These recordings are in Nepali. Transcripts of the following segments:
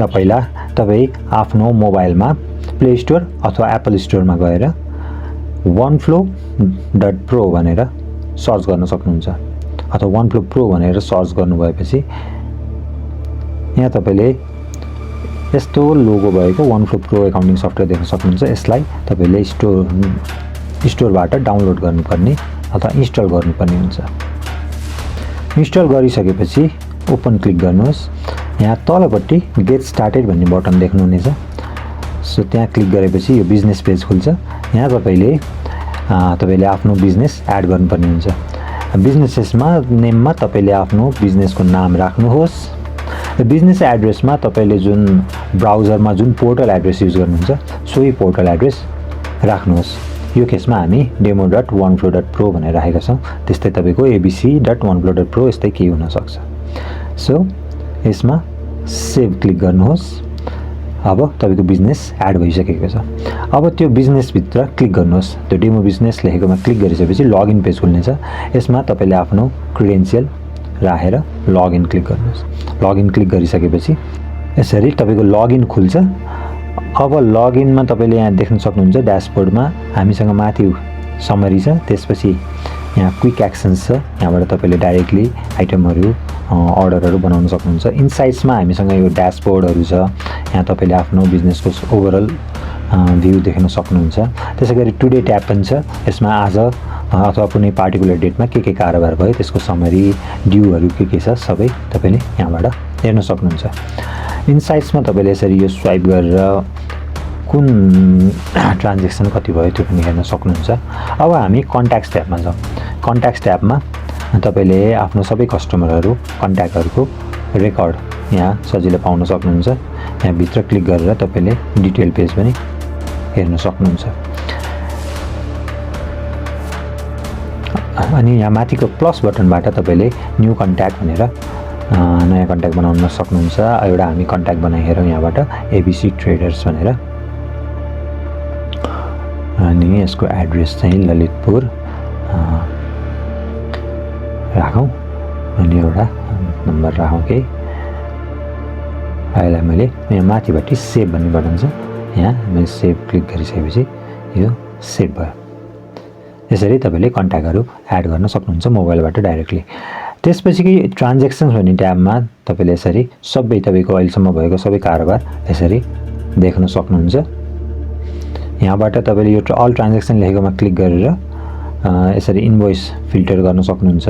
पहिला तपाईँ आफ्नो मोबाइलमा प्ले स्टोर अथवा एप्पल स्टोरमा गएर oneflow.pro भनेर सर्च गर्न सक्नुहुन्छ अथवा OneFlow Pro भनेर सर्च गर्नुभएपछि यहाँ तपाईले यस्तो लोगो भएको OneFlow Pro एकाउन्टिङ सफ्टवेयर देख्न सक्नुहुन्छ। यसलाई तपाईले स्टोरबाट डाउनलोड गर्नुपर्ने अथवा इन्स्टल गर्नुपर्ने हुन्छ। इन्स्टल गरिसकेपछि ओपन क्लिक गर्नुहोस्। यहाँ तलपट्टि गेट स्टार्टेड भन्ने बटन देख्नुहुनेछ। सो त्यहाँ क्लिक गरेपछि यो बिजनेस पेज खुल्छ। यहाँ तपाईले आफ्नो बिजनेस एड गर्नुपर्ने हुन्छ। बिजनेसमा नेममा तपाईले आफ्नो बिजनेसको नाम राख्नुहोस्। बिजनेस एड्रेसमा तपाईले जुन ब्राउजरमा जुन पोर्टल एड्रेस युज गर्नुहुन्छ सोही पोर्टल एड्रेस राख्नुहोस्। यो केसमा हामी demo.oneflow.pro भनेर राखेका छौं। त्यस्तै तपाईको abc.oneflow.pro यस्तै केही हुन सक्छ। सो यसमा सेभ क्लिक गर्नुहोस्। अब तपाईको बिजनेस एड भइसकेको छ। अब त्यो बिजनेस भित्र क्लिक गर्नुहोस्। त्यो डेमो बिजनेस लेखेकोमा क्लिक गरिसकेपछि लगइन पेज खुल्नेछ। यसमा तपाईले आफ्नो क्रेडेन्शियल राखेर लगइन क्लिक गर्नुहोस्। लगइन क्लिक गरिसकेपछि यसरी तपाईको लगइन खुल्छ। अब लगइनमा तपाईले यहाँ देख्न सक्नुहुन्छ ड्याशबोर्डमा हामीसँग माथि समरी छ। त्यसपछि यहाँ क्विक एक्सन्स छ। यहाँबाट तपाईले डाइरेक्टली आइटमहरु अर्डरहरु बनाउन सक्नुहुन्छ। इनसाइट्समा हामीसँग यो ड्याशबोर्डहरु छ। यहाँ तपाईले आफ्नो बिजनेसको ओभरअल भ्यू देख्न सक्नुहुन्छ। त्यसैगरी टुडे ट्याब पनि छ। यसमा आज अथवा कुनै पार्टिकुलर डेटमा के कारोबार भयो त्यसको समरी ड्यूहरु के छ सबै तपाईले यहाँबाट हेर्न सक्नुहुन्छ। इनसाइट्समा तपाईले यसरी यो स्वाइप गरेर कुन ट्रान्ज्याक्सन कति भयो त्यो पनि हेर्न सक्नुहुन्छ। अब हामी कन्ट्याक्ट्स ट्याबमा छौं। कन्ट्याक्ट्स ट्याबमा तपाईले आफ्नो सबै कस्टमरहरु कन्ट्याक्टहरुको रेकर्ड यहाँ सजिलै पाउन सक्नुहुन्छ। यहाँ भित्र क्लिक गरेर तपाईले डिटेल पेज पनि हेर्न सक्नुहुन्छ। अनि यहाँ माथिको प्लस बटनबाट तपाईले न्यू कन्ट्याक्ट भनेर नयाँ कन्ट्याक्ट बनाउन सक्नुहुन्छ। एउटा हामी कन्ट्याक्ट बनाइहेरौँ यहाँबाट ABC ट्रेडर्स भनेर। अनि यसको एड्रेस चाहिँ ललितपुर राखौं। अनि एउटा नम्बर राखौं के। अहिले मैले यहाँ माथिबाट सेभ भन्ने बटन छ। यहाँ मैले सेभ क्लिक गरिसकेपछि यो सेभ भयो। यसरी तपाईले कन्ट्याक्टहरु एड गर्न सक्नुहुन्छ मोबाइलबाट डाइरेक्टली। त्यसपछि ट्रान्ज्याक्सन्स भन्ने ट्याबमा तपाईले यसरी सबै तपाईको अहिलेसम्म भएको सबै कारोबार यसरी देख्न सक्नुहुन्छ। यहाँबाट तपाईले यो अल ट्रान्ज्याक्सन लेखेकोमा क्लिक गरेर यसरी इन्भोइस फिल्टर गर्न सक्नुहुन्छ।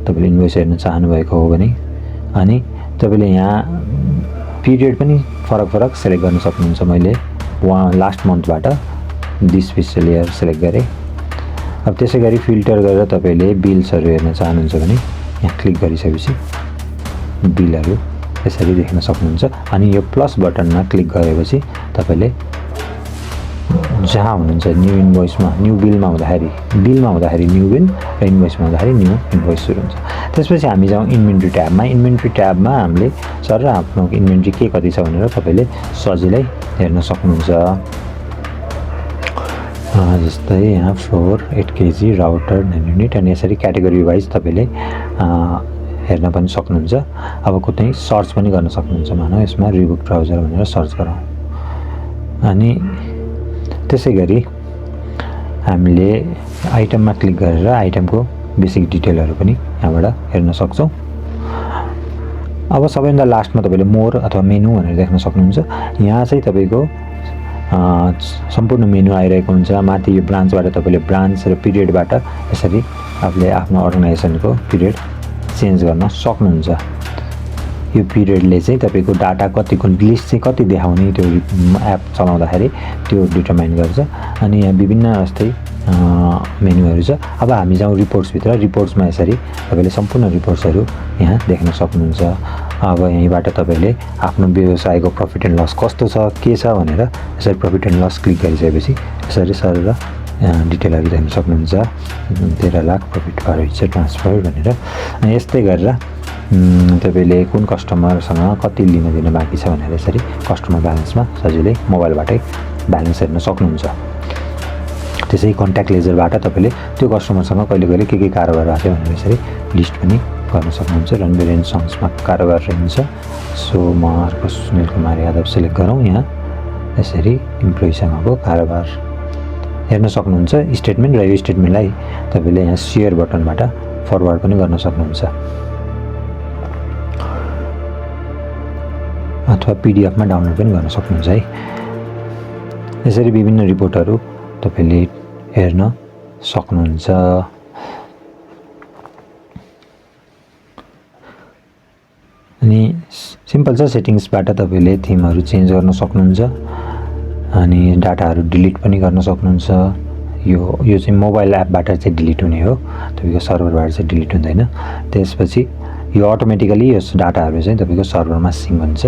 तपाईले इन्भोइस हेर्न चाहनु भएको हो भने अनि तपाईले यहाँ पिरियड पनि फरक सेलेक्ट गर्न सक्नुहुन्छ। मैले लास्ट मन्थबाट दिस फिस्कल इयर सेलेक्ट गरे। अब त्यसैगरी फिल्टर गरेर तपाईले बिल्सहरु हेर्न चाहनुहुन्छ भने यहाँ क्लिक गरिसकेपछि बिलहरु यसरी देख्न सक्नुहुन्छ। अनि यो प्लस बटनमा क्लिक गरेपछि तपाईले जहाँ हुनुहुन्छ न्यू इन्भोइसमा न्यू बिलमा हुँदाखेरि न्यू बिल र इन्भोइसमा हुँदाखेरि न्यू इन्भोइस सुरु हुन्छ। त्यसपछि हामी जाउँ इन्भेन्टरी ट्याबमा। इन्भेन्टरी ट्याबमा हामीले सर आफ्नो इन्भेन्टरी के कति छ भनेर तपाईले सजिलै हेर्न सक्नुहुन्छ। जस्तै यहाँ फ्लोर 8 केजी राउटर 9 युनिट अनि यसरी क्याटेगोरी वाइज तपाईले हेर्न पनि सक्नुहुन्छ। अब कुनै सर्च पनि गर्न सक्नुहुन्छ। मानौ यसमा रिबुक ब्राउजर भनेर सर्च गरौँ। अनि त्यसैगरी हामीले आइटममा क्लिक गरेर आइटमको बेसिक डिटेलहरु पनि यहाँबाट हेर्न सक्छौं। अब सबैभन्दा लास्टमा तपाईले मोर अथवा मेनु भनेर देख्न सक्नुहुन्छ। यहाँ चाहिँ तपाईको सम्पूर्ण मेनु आइरहेको हुन्छ। माथि यो ब्रान्चबाट तपाईले ब्रान्च र पिरियडबाट यसरी आफूले आफ्नो अर्गनाइजेसनको पिरियड चेन्ज गर्न सक्नुहुन्छ। यो पिरियडले चाहिँ तपाईको डाटा कतिको लिस्ट चाहिँ कति देखाउने त्यो एप चलाउँदाखेरि त्यो डिटरमाइन गर्छ। अनि यहाँ विभिन्न जस्तै मेनुहरु छ। अब हामी जाउँ रिपोर्ट्स भित्र। रिपोर्ट्समा यसरी तपाईले सम्पूर्ण रिपोर्ट्सहरु यहाँ देख्न सक्नुहुन्छ। अब यहीबाट तपाईले आफ्नो व्यवसायको प्रॉफिट एन्ड लस कस्तो छ के छ भनेर यसरी प्रॉफिट एन्ड लस क्लिक गरिसकेपछि यसरी सर डिटेलहरु देख्न सक्नुहुन्छ। 13 लाख प्रॉफिट भइछ ट्रान्सफर भनेर। अनि यस्तै गरेर तपाईले कुन कस्टमरसँग कति लिन दिन बाँकी छ भनेर यसरी कस्टमर ब्यालेन्समा सजिलै मोबाइलबाटै ब्यालेन्स हेर्न सक्नुहुन्छ। त्यसै कन्ट्याक्ट लेजरबाट तपाईले त्यो कस्टमरसँग कहिले के कारोबार भएको छ भनेर यसरी लिस्ट पनि गर्न सक्नुहुन्छ। रणवीर एन्ड सन्समा कारोबार रहन्छ। सो म अर्को सुनिल कुमार यादव सिलेक्ट गरौँ। यहाँ यसरी इम्प्लोइसँगको कारोबार हेर्न सक्नुहुन्छ स्टेटमेन्ट, र यो स्टेटमेन्टलाई तपाईँले यहाँ सेयर बटनबाट फरवर्ड पनि गर्न सक्नुहुन्छ अथवा पिडिएफमा डाउनलोड पनि गर्न सक्नुहुन्छ है। यसरी विभिन्न रिपोर्टहरू तपाईँले हेर्न सक्नुहुन्छ। अनि सिम्पल छ, सेटिङ्सबाट तपाईँले थिमहरू चेन्ज गर्न सक्नुहुन्छ अनि डाटाहरू डिलिट पनि गर्न सक्नुहुन्छ। यो चाहिँ मोबाइल एपबाट चाहिँ डिलिट हुने हो, तपाईँको सर्भरबाट चाहिँ डिलिट हुँदैन। त्यसपछि यो अटोमेटिकली यस डाटाहरू चाहिँ तपाईँको सर्भरमा सिङ हुन्छ।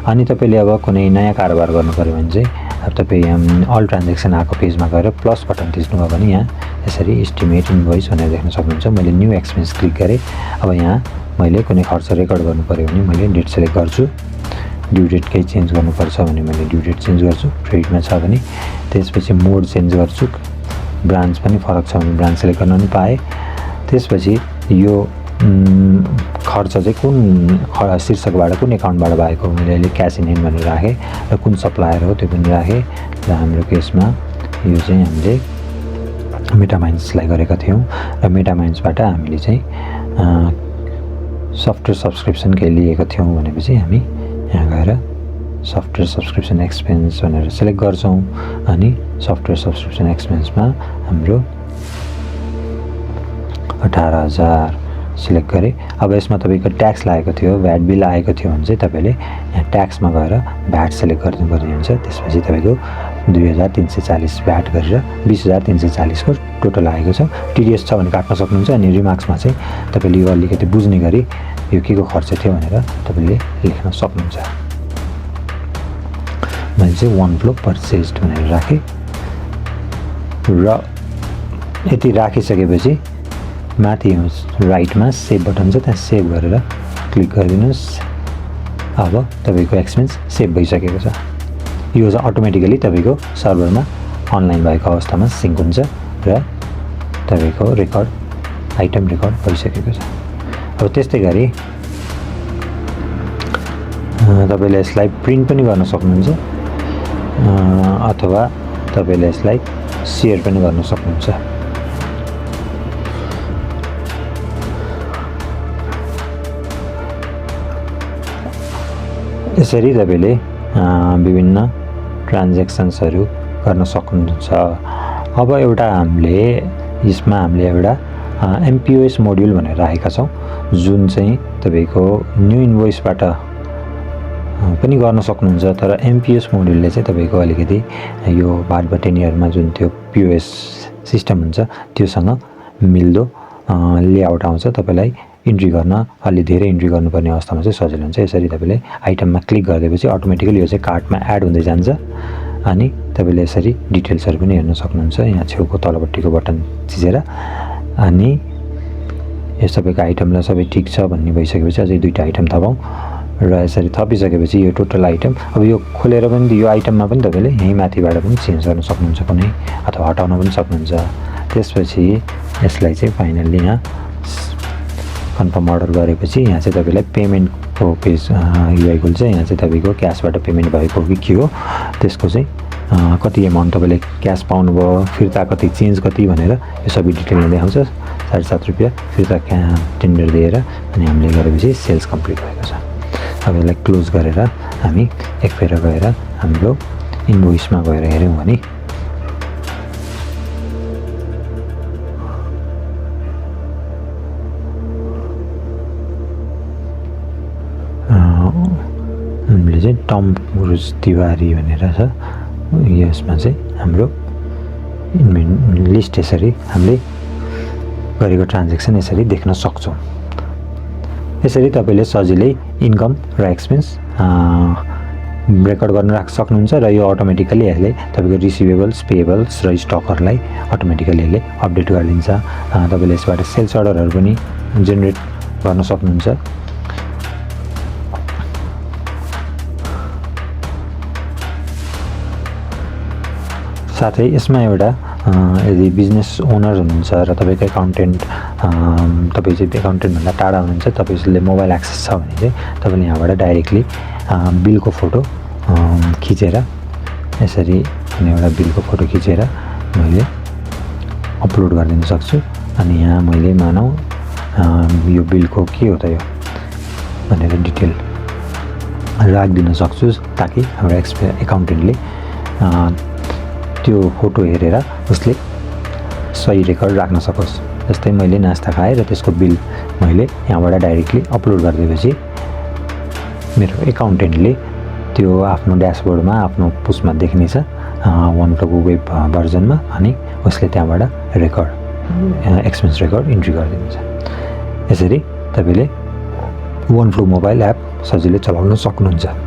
अनि तपाईँले अब कुनै नयाँ कारोबार गर्नु पऱ्यो भने चाहिँ अब तपाईँ यहाँ अल ट्रान्जेक्सन आएको पेजमा गएर प्लस बटन थिच्नुभयो भने यहाँ यसरी एस्टिमेट इन्भोइस भनेर देख्न सक्नुहुन्छ। मैले न्यू एक्सपेन्स क्लिक गरेँ। अब यहाँ मैले कुनै खर्च रेकर्ड गर्नु पऱ्यो भने मैले डेट सेलेक्ट गर्छु। ड्यु डेट केही चेन्ज गर्नुपर्छ भने मैले ड्यु डेट चेन्ज गर्छु, क्रेडिटमा छ भने। त्यसपछि मोड चेन्ज गर्छु, ब्रान्च पनि फरक छ भने ब्रान्च सेलेक्ट गर्न पनि पाएँ। त्यसपछि यो खर्च चाहिँ कुन शीर्षकबाट कुन एकाउन्टबाट भएको मैले अहिले क्यास इन ह्यान्ड भनेर राखेँ, र कुन सप्लायर हो त्यो पनि राखेँ। र हाम्रो केसमा यो चाहिँ हामीले मेटामाइन्सलाई गरेका थियौँ, र मेटामाइन्सबाट हामीले चाहिँ सफ्टवेयर सब्सक्रिप्सन केही लिएको थियौँ भनेपछि हामी यहाँ गएर सफ्टवेयर सब्सक्रिप्सन एक्सपेन्स भनेर सेलेक्ट गर्छौँ। अनि सफ्टवेयर सब्सक्रिप्सन एक्सपेन्समा हाम्रो 18,000 सिलेक्ट गरेँ। अब यसमा तपाईँको ट्याक्स लागेको थियो, भ्याट बिल आएको थियो भने चाहिँ तपाईँले यहाँ ट्याक्समा गएर भ्याट सेलेक्ट गर्नुपर्ने हुन्छ। त्यसपछि तपाईँको 2,340 भ्याट गरेर 20,340 को टोटल आएको छ। टिडिएस छ भने काट्न सक्नुहुन्छ। अनि रिमार्क्समा चाहिँ तपाईँले यो अलिकति बुझ्ने गरी यो के को खर्च थियो भनेर तपाईँले लेख्न सक्नुहुन्छ। मैले चाहिँ वन फ्लो पर्चेस्ड भनेर राखेँ, र यति राखिसकेपछि माथि राइटमा सेभ बटन छ, त्यहाँ सेभ गरेर क्लिक गरिदिनुहोस्। अब तपाईँको एक्सपेन्स सेभ भइसकेको छ। यो चाहिँ अटोमेटिकली तपाईँको सर्भरमा अनलाइन भएको अवस्थामा सिङ्क हुन्छ र तपाईँको रेकर्ड आइटम रेकर्ड भइसकेको छ। अब त्यस्तै गरी तपाईँले यसलाई प्रिन्ट पनि गर्न सक्नुहुन्छ अथवा तपाईँले यसलाई सेयर पनि गर्न सक्नुहुन्छ। यसरी तपाईँले विभिन्न ट्रान्जेक्सन्सहरू गर्न सक्नुहुन्छ। अब एउटा यसमा हामीले एउटा एमपिओएस मोड्युल भनेर राखेका छौँ, जुन चाहिँ तपाईँको न्यू इन्भोइसबाट पनि गर्न सक्नुहुन्छ। तर एमपिएस मोड्युलले चाहिँ तपाईँको अलिकति यो बाट टेनियरमा जुन त्यो पिओएस सिस्टम हुन्छ त्योसँग मिल्दो लेआउट आउँछ। तपाईँलाई इन्ट्री गर्न अलि धेरै इन्ट्री गर्नुपर्ने अवस्थामा चाहिँ सजिलो हुन्छ। यसरी तपाईँले आइटममा क्लिक गरिदिएपछि अटोमेटिकली यो चाहिँ कार्टमा एड हुँदै जान्छ। अनि तपाईँले यसरी डिटेल्सहरू पनि हेर्न सक्नुहुन्छ यहाँ छेउको तलपट्टिको बटन थिचेर। अनि यो सबैको आइटमलाई सबै ठिक छ भन्ने भइसकेपछि अझै 2टा आइटम थपौँ, र यसरी थपिसकेपछि यो टोटल आइटम अब यो खोलेर पनि यो आइटममा पनि तपाईँले यहीँ माथिबाट पनि चेन्ज गर्न सक्नुहुन्छ कुनै, अथवा हटाउन पनि सक्नुहुन्छ। त्यसपछि यसलाई चाहिँ फाइनल्ली यहाँ कन्फर्म अर्डर गरेपछि यहाँ चाहिँ तपाईँलाई पेमेन्टको पेज युआई खुल्छ। यहाँ चाहिँ तपाईँको क्यासबाट पेमेन्ट भएको कि के हो त्यसको चाहिँ कति एमाउन्ट तपाईँले क्यास पाउनुभयो, फिर्ता कति, चेन्ज कति भनेर यो सबै डिटेलमा देखाउँछ। 7.5 रुपियाँ फिर्ता टेन्डर दिएर अनि हामीले गरेपछि सेल्स कम्प्लिट भएको छ। अब यसलाई क्लोज गरेर हामी एकफेर गएर हाम्रो इन्भोइसमा गएर हेऱ्यौँ भने हामीले चाहिँ टम गुरुज तिवारी भनेर छ। यसमा चाहिँ हाम्रो लिस्ट यसरी हामीले गरेको ट्रान्जेक्सन यसरी देख्न सक्छौँ। यसरी तपाईँले सजिलै इन्कम र एक्सपेन्स रेकर्ड गर्न सक्नुहुन्छ। र यो अटोमेटिकली यसले तपाईँको रिसिभेबल्स, पेएबल्स र स्टकहरूलाई अटोमेटिकली यसले अपडेट गरिदिन्छ। तपाईँले यसबाट सेल्स अर्डरहरू पनि जेनेरेट गर्न सक्नुहुन्छ। साथै यसमा एउटा यदि बिजनेस ओनर हुनुहुन्छ र तपाईँको एकाउन्टेन्ट तपाईँ चाहिँ एकाउन्टेन्टभन्दा टाढा हुनुहुन्छ, तपाईँले मोबाइल एक्सेस छ भने चाहिँ तपाईँले यहाँबाट डाइरेक्टली बिलको फोटो खिचेर यसरी एउटा बिलको फोटो खिचेर मैले अपलोड गरिदिन सक्छु। अनि यहाँ मैले मानौँ यो बिलको के हो त यो भनेर डिटेल राखिदिन सक्छु, ताकि हाम्रो एकाउन्टेन्टले त्यो फोटो हेरेर उसले सही रेकर्ड राख्न सकोस्। जस्तै मैले नास्ता खाएँ र त्यसको बिल मैले यहाँबाट डाइरेक्टली अपलोड गरिदिएपछि मेरो एकाउन्टेन्टले त्यो आफ्नो ड्यासबोर्डमा आफ्नो पुस्टमा देख्नेछ OneFlowको वेब भर्जनमा, अनि उसले त्यहाँबाट रेकर्ड एक्सपेन्स रेकर्ड इन्ट्री गरिदिन्छ। यसरी तपाईँले OneFlow मोबाइल एप सजिलै चलाउन सक्नुहुन्छ।